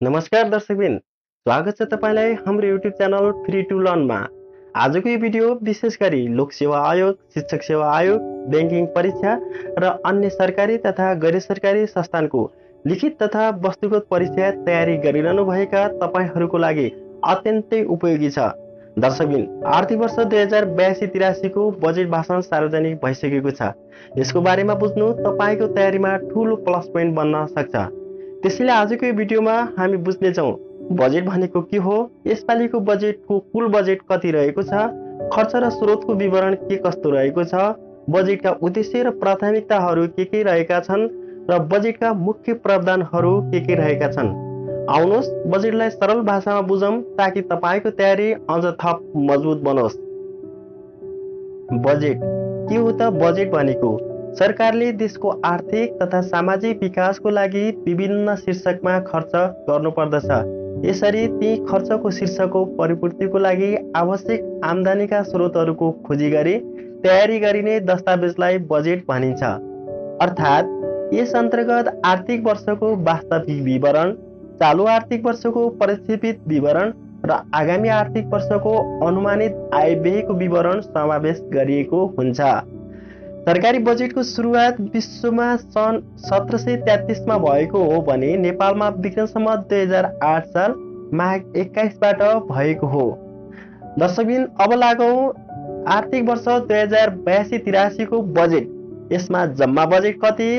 नमस्कार दर्शकबिन, स्वागत छ तपाईँलाई हाम्रो युट्युब च्यानल फ्री टु लर्नमा। आजको यो भिडियो विशेष गरी लोक सेवा आयोग, शिक्षक सेवा आयोग, ब्याङ्किङ परीक्षा र अन्य सरकारी तथा गैर सरकारी संस्थानको लिखित तथा वस्तुगत परीक्षा तयारी गरिरहनु भएका तपाईँहरूको लागि अत्यन्तै उपयोगी छ। दर्शकबिन, आर्थिक वर्ष 2082-83 को बजेट भाषण सार्वजनिक भइसकेको छ। यसको बारेमा बुझ्नु तपाईँको तयारीमा ठूलो प्लस पोइन्ट बन्न सक्छ। त्यसैले आजको यो भिडियोमा हामी बुझ्नेछौँ बजेट भनेको के हो, यसपालिको बजेटको कुल बजेट कति रहेको छ, खर्च र स्रोतको विवरण के कस्तो रहेको छ, बजेटका उद्देश्य र प्राथमिकताहरू के रहेका छन् र बजेटका मुख्य प्रावधानहरू के रहेका छन्। आउनुहोस् बजेटलाई सरल भाषामा बुझौँ ताकि तपाईँको तयारी अझ थप मजबुत बनोस्। बजेट के हो त? बजेट भनेको सरकारले देशको आर्थिक तथा सामाजिक विकासको लागि विभिन्न शीर्षकमा खर्च गर्नुपर्दछ। यसरी ती खर्चको शीर्षकको परिपूर्तिको लागि आवश्यक आम्दानीका स्रोतहरूको खोजी गरी तयारी गरिने दस्तावेजलाई बजेट भनिन्छ। अर्थात् यस अन्तर्गत आर्थिक वर्षको वास्तविक विवरण, चालु आर्थिक वर्षको प्रक्षेपित विवरण र आगामी आर्थिक वर्षको अनुमानित आय व्ययको विवरण समावेश गरिएको हुन्छ। सरकारी बजेटको सुरुवात विश्वमा सन् 1733 भएको हो भने नेपालमा विक्रम सम्वत 2008 साल माघ 21बाट भएको हो। दर्शकबिन, अब लागौँ आर्थिक वर्ष 2082-83 को बजेट। यसमा जम्मा बजेट कति,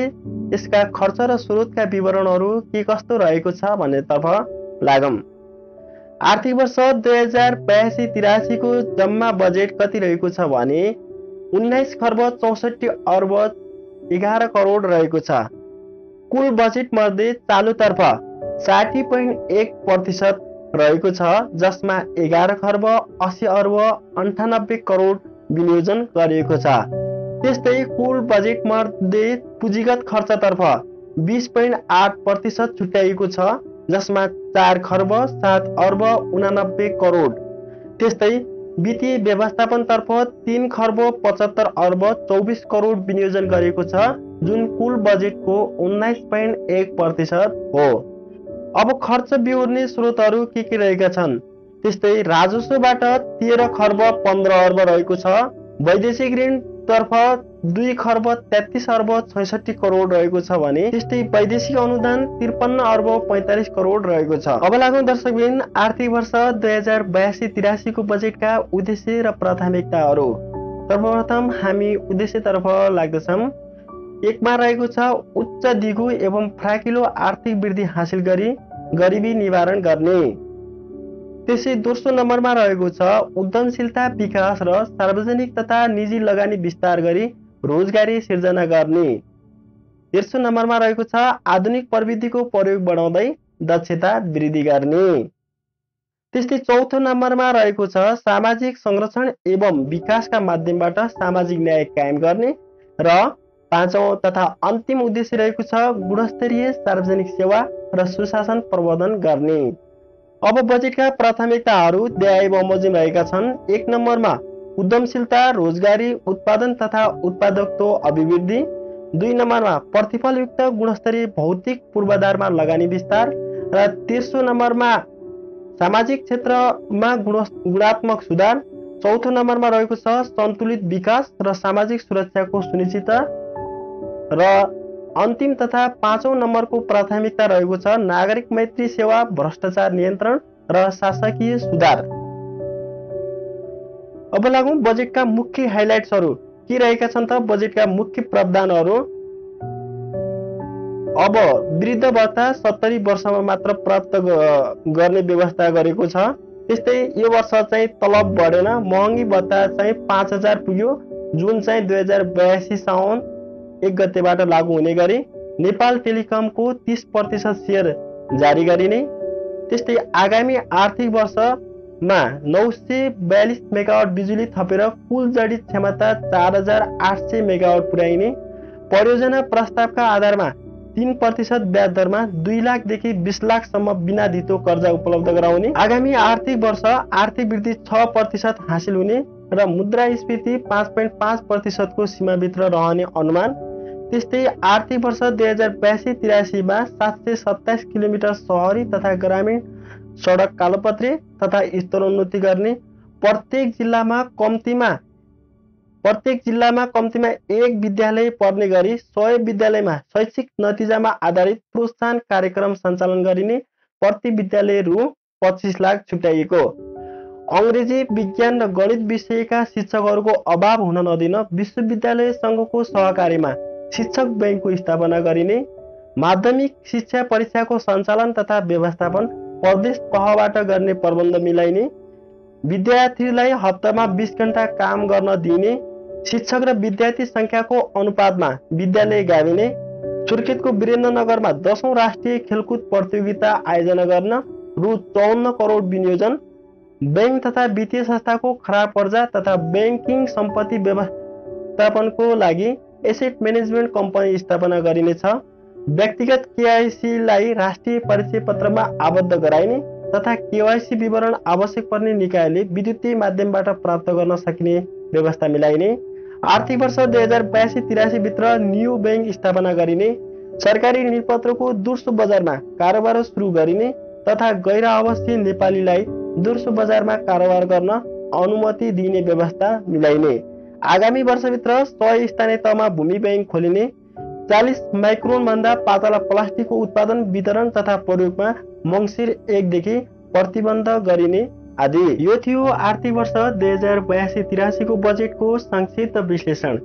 यसका खर्च र स्रोतका विवरणहरू के कस्तो रहेको छ भन्नेतर्फ लागौँ। आर्थिक वर्ष 2082-83 को जम्मा बजेट कति रहेको छ भने 19 खर्ब 64 अर्ब 11 करोड रहेको छ। कुल बजेट मध्ये चालुतर्फ 60.1% रहेको छ, जसमा 11 खर्ब 80 अर्ब 98 करोड विनियोजन गरिएको छ। त्यस्तै कुल बजेट मध्ये पुँजीगत खर्चतर्फ 20.8% छुट्याइएको छ, जसमा 4 खर्ब 7 अर्ब 89 करोड। त्यस्तै वित्तीय व्यवस्थापनतर्फ 3 खर्ब 75 अर्ब 24 करोड विनियोजन गरिएको छ, जुन कुल बजेटको 19.1% हो। अब खर्च बिहोर्ने स्रोतहरू के रहेका छन्? त्यस्तै राजस्वबाट 13 खर्ब 15 अर्ब रहेको छ, वैदेशिक ऋण तर्फ 2 खर्ब 33 अर्ब 66 करोड रहेको छ भने त्यस्तै वैदेशिक अनुदान 53 अर्ब 45 करोड रहेको छ। अब लागौँ दर्शकबिन आर्थिक वर्ष 2082-83 को बजेटका उद्देश्य र प्राथमिकताहरू। सर्वप्रथम हामी उद्देश्यतर्फ लाग्दछौँ। 1 मा रहेको छ उच्च दिगो एवं फ्राकिलो आर्थिक वृद्धि हासिल गरी गरिबी निवारण गर्ने। त्यसै दोस्रो नम्बरमा रहेको छ उद्यमशीलता विकास र सार्वजनिक तथा निजी लगानी विस्तार गरी रोजगारी सिर्जना गर्ने। तेस्रो नम्बरमा रहेको छ आधुनिक प्रविधिको प्रयोग बढाउँदै दक्षता वृद्धि गर्ने। त्यस्तै चौथो नम्बरमा रहेको छ सामाजिक संरक्षण एवं विकासका माध्यमबाट सामाजिक न्याय कायम गर्ने र पाँचौं तथा अन्तिम उद्देश्य रहेको छ गुणस्तरीय सार्वजनिक सेवा र सुशासन प्रवर्धन गर्ने। अब बजेटका प्राथमिकताहरू द्याए बमोजिम रहेका छन्। 1 नम्बरमा उद्यमशीलता, रोजगारी, उत्पादन तथा उत्पादकत्व अभिवृद्धि। 2 नम्बरमा प्रतिफलयुक्त गुणस्तरीय भौतिक पूर्वाधारमा लगानी विस्तार र तेस्रो नम्बरमा सामाजिक क्षेत्रमा गुणात्मक सुधार। चौथो नम्बरमा रहेको छ सन्तुलित विकास र सामाजिक सुरक्षाको सुनिश्चित र अन्तिम तथा पाँचौं नम्बरको प्राथमिकता रहेको छ नागरिक मैत्री सेवा, भ्रष्टाचार नियन्त्रण र शासकीय सुधार। अब लागौँ बजेटका मुख्य हाइलाइट्सहरू के रहेका छन् त? बजेटका मुख्य प्रावधानहरू। अब वृद्ध भत्ता 70 वर्षमा मात्र प्राप्त गर्ने व्यवस्था गरेको छ। त्यस्तै यो वर्ष चाहिँ तलब बढेन, महँगी भत्ता चाहिँ 5000 पुग्यो, जुन चाहिँ 2082 साउन 1 गतेबाट लागू हुने गरी नेपाल टेलिकमको 30% सेयर जारी गरिने। त्यस्तै आगामी आर्थिक वर्षमा 942 मेगावाट बिजुली थपेर कुल जडित क्षमता 4800 मेगावाट पुर्याइने। परियोजना प्रस्तावका आधारमा 3% ब्याज दरमा 2 लाखदेखि 20 लाखसम्म बिना धितो कर्जा उपलब्ध गराउने। आगामी आर्थिक वर्ष आर्थिक वृद्धि 6% हासिल हुने र मुद्रास्फीति 5.5% को सीमाभित्र रहने अनुमान। त्यस्तै आर्थिक वर्ष 2082-83 मा 727 किलोमिटर शहरी तथा ग्रामीण सडक कालोपत्री तथा स्तरोन्नति गर्ने, प्रत्येक जिल्लामा कम्तीमा एक विद्यालय पर्ने गरी 100 विद्यालयमा शैक्षिक नतिजामा आधारित प्रोत्साहन कार्यक्रम सञ्चालन गरिने, प्रति विद्यालय रु 25 लाख छुट्याइएको। अङ्ग्रेजी, विज्ञान र गणित विषयका शिक्षकहरूको अभाव हुन नदिन विश्वविद्यालय सङ्घको सहकार्यमा शिक्षक बैंकको स्थापना गरिने, माध्यमिक शिक्षा परीक्षाको सञ्चालन तथा व्यवस्थापन प्रदेश तहबाट गर्ने प्रबन्ध मिलाइने, विद्यार्थीलाई हप्तामा 20 घण्टा काम गर्न दिने, शिक्षक र विद्यार्थी संख्याको अनुपातमा विद्यालय गाभिने, सुर्खेतको वीरेन्द्रनगरमा 10औं राष्ट्रिय खेलकुद प्रतियोगिता आयोजना गर्न रु 54 करोड विनियोजन, बैंक तथा वित्तीय संस्थाको खराब कर्जा तथा बैंकिङ सम्पत्ति व्यवस्थापनको लागि एसेट म्यानेजमेन्ट कम्पनी स्थापना गरिनेछ, व्यक्तिगत केवाइसीलाई राष्ट्रिय परिचय पत्रमा आबद्ध गराइने तथा केवाइसी विवरण आवश्यक पर्ने निकायले विद्युतीय माध्यमबाट प्राप्त गर्न सकिने व्यवस्था मिलाइने, आर्थिक वर्ष 2082-83 भित्र न्यू बैंक स्थापना गरिने, सरकारी ऋणपत्रको दोस्रो बजारमा कारोबार सुरु गरिने तथा गैर आवासीय नेपालीलाई दोस्रो बजारमा कारोबार गर्न अनुमति दिने व्यवस्था मिलाइने, आगामी वर्षभित्र 100 स्थानीय तहमा भूमि बैंक खोलिने, 40 माइक्रोन भन्दा पातला प्लास्टिकको उत्पादन, वितरण तथा प्रयोगमा मङ्सिर 1 देखि प्रतिबन्ध गरिने आदि। यो थियो आर्थिक वर्ष 2082-83 को बजेटको संक्षिप्त विश्लेषण।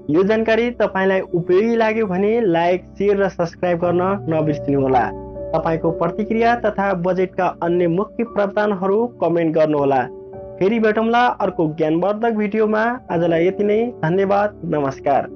यो जानकारी तपाईलाई उपयोगी लाग्यो भने लाइक, शेयर र सब्स्क्राइब गर्न नबिर्सिनुहोला। तपाईको प्रतिक्रिया तथा बजेटका अन्य मुख्य प्रावधानहरू कमेन्ट गर्नुहोला। फेरि भेटौँला अर्को ज्ञानवर्धक भिडियोमा। आजलाई यति नै। धन्यवाद। नमस्कार।